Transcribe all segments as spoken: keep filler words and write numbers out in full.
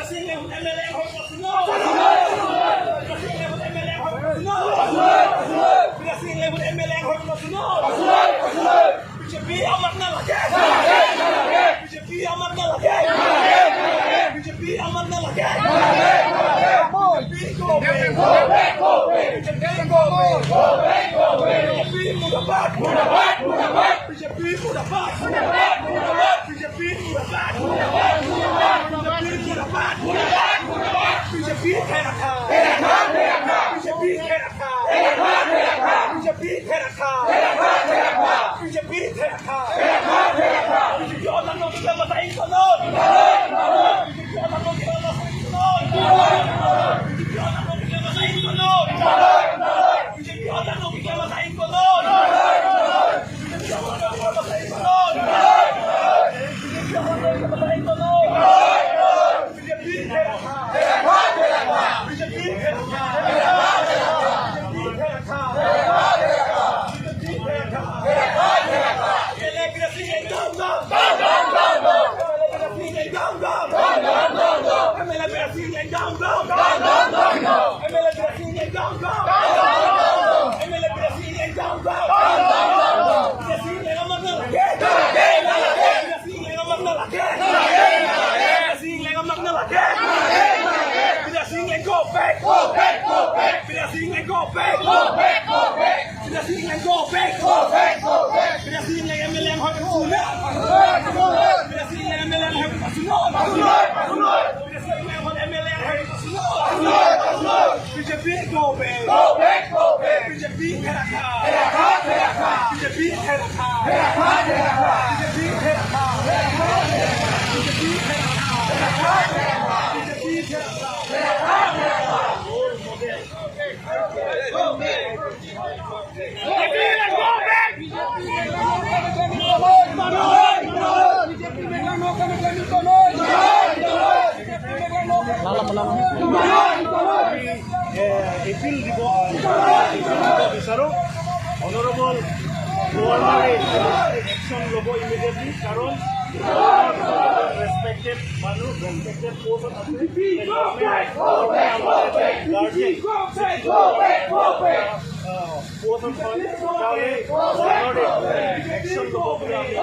Bidya Sing Engleng ahut M L A ahoi pasunoi. Bidya Sing Engleng ahut M L A ahoi pasunoi. Bidya Sing Engleng ahut M L A ahoi pasunoi. B J P amat nalage. B J P amat nalage. B J P amat nalage. B J P go away. B J P go away. B J P murdabad. B J P murdabad. B J P murdabad. B J P murdabad. B J P murdabad. B J P thek rakha. B J P thek rakha. B J P thek rakha. B J P thek rakha. B J P thek rakha. B J P amat nalage. B J P amat nalage. BJP go back. Go back, go back. BJP pheraka. Pheraka, pheraka. BJP pheraka. Pheraka, pheraka. BJP pheraka. BJP pheraka. BJP pheraka. Pheraka, pheraka. Go back. আমি, এ, এপিল দিব, এপিল দিব বিচাৰো, অনাৰেবল গভৰ্ণৰে একশ্যন ল'ব ইমিডিয়েটলি, কাৰণ ৰেচপেক্টেড মানুহ, ৰেচপেক্টেড পষ্টত আছে, গাৰ্জেন, আহ, পষ্টত হয়, গভৰ্ণৰে একশ্যন ল'ব বুলি আমি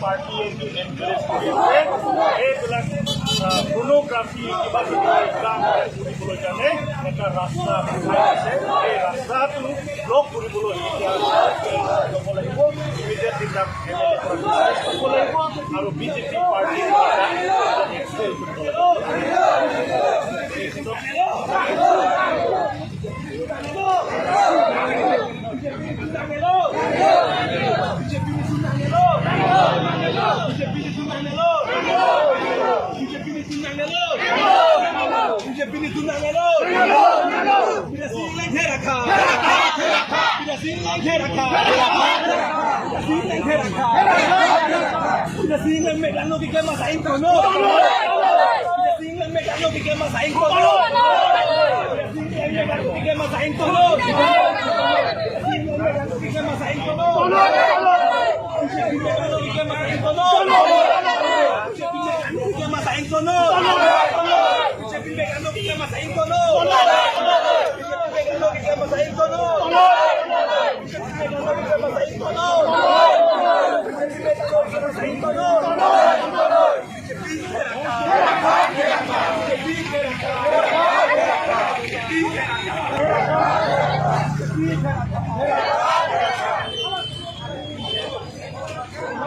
পাৰ্টিয়ে যি এনকাৰেজ কৰি আছে, এইবিলাক, আহ, পৰ্ণগ্ৰাফী কিবা কিবি কাম কৰিবলৈ কাৰণে এটা ৰাস্তা দেখাই আছে। এই ৰাস্তাটো ব্লক কৰিবলৈ এতিয়া ল'ব লাগিব। ইমিডিয়েটলি তাক এম এল এ পৰা ডিছমিছ কৰিব লাগিব আৰু বিজেপি পাৰ্টিৰ পৰা এক্সপেল কৰিব লাগিব।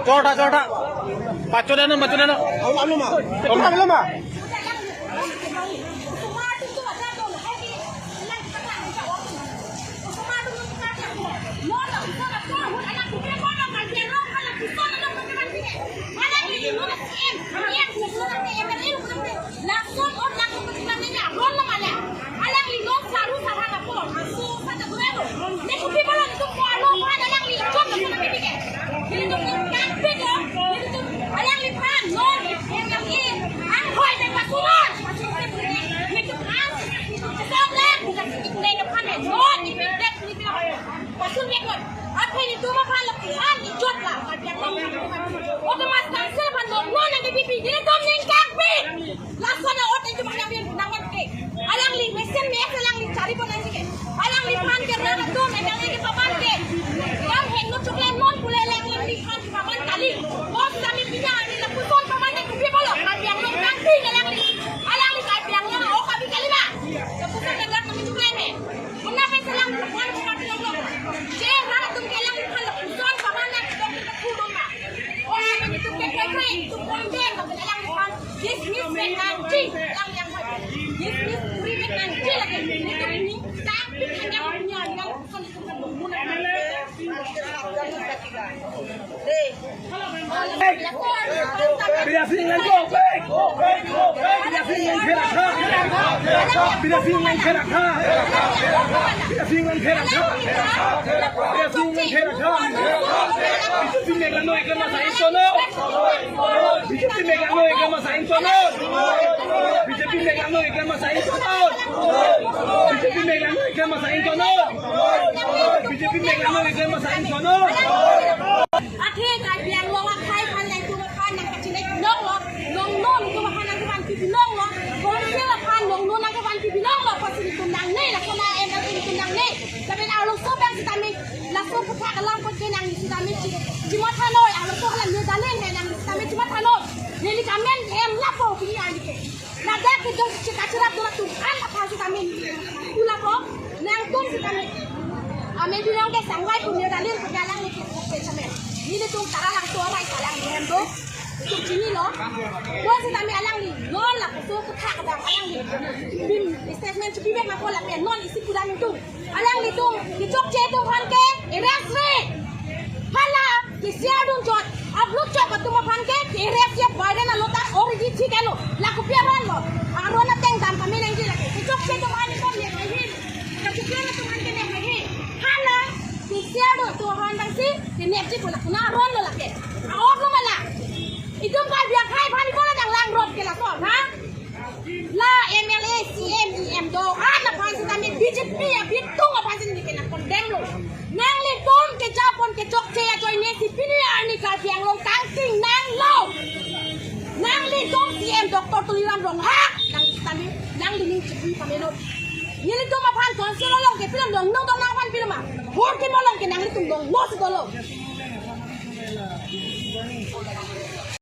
Chorta, chorta. Pacho dano, pacho dano. Alo, alo ma. Alo ma. Lason on laso penting kami ya, ron lo mana? Alangli non saru sarhan apor, aso sa ta duelo. Ne kopi bala netum ko alo phan alangli chot na kami ke. Netum kan pe ko, netum alangli phan non, M L A, ang hoi na Alangliphan ke rat atum M L A kepaman ke. Kam heno chukle non pule alangliphan kepaman kali. Bos kami punya ani lapuson paman ke kopi pulo. Karbi Anglong kangting alangli. Alangli Karbi Anglong o kami kali ba. Lapuson ke rat kami chukle me. Muna pe selang lapuson paman ke longlo. Je rat atum ke alangliphan lapuson paman ke dok ke pudon ba. O kami atum ke kekre, atum kongden, alangliphan. Dismiss pen nangji, alang yang dismiss free pen nangji lagi. Atum ini, tapi hanya punya, yang lapuson atum kan muna. Bidya Sing lang go back. Bidya Sing lang pherak tha. Bidya Sing lang pherak tha. Bidya Sing lang pherak tha. Bidya Sing lang pherak tha. B J P mek lang noi klemma sa ingtonnon. B J P mek lang noi klemma sa ingtonnon. B J P mek lang noi klemma sa ingtonnon. B J P mek lang noi klemma sa ingtonnon. B J P mek lang noi klemma sa ingtonnon. Athe Karbi Anglong akhei aphan nangtum aphan nangkachinek longlo, longno nangtum aphan nangkevanpi longlo, council aphan longno nangkevanpi longlo, pasi nangtum nangne, laso na M L A nangtum nangne. Tapi arloso abang sitame, laso aphuthak alam apot ke nangli sitame chi, chimatha noi, arloso hala ne dalen he nangli sitame chimatha noi. Neli kamen hem lapu pini arni ke. Ladak ke jongsi kachirap dun atum an aphan sitame. Ula ko, nangtum sitame. Ame binong ke sangvai pu ne dalen pu alangli ke ke same. Nelitum Taralangso arai Taralangso hem do. Itum chinilo. Ko sitame alangli. Non lapuson aphuthak abang alangli. Bim statement chipi bek ma ko lapen non isi kudam itum. Alanglitum, kechokche atum aphan ke, arrest re. Hala, ke-share dunchot, upload chot atum aphan ke, ke-arrest ya Biden alo ta already thik alo. La kopi aron lo. Aron ateng dam kami nangji lake. Kechokche atum aphan ke, ne hai hin. Kechokche atum aphan ke, ne hai hin. Hala, ke-share dun atum aphan bangsi, kenepji pu la kona aron lo lake. A-ok lo ma la. Itum Karbi akhei aphan ipo la dang langrop ke lason, ha? La M L A, C M, E M do-an aphan sitame B J P abitung aphan sitame neli ke nang condemn lo. Nanglitum kejapon kechokche ajoine si pini arni Karbi Anglong kangting nanglo. Nanglitum C M Doctor Tuliram Ronghang nang sitame nangli ning chipi pamelo. Nelitum aphan council along ke pilo longno dong nang aphan pilo ma. Hor ke molong ke nanglitum longno si dolo.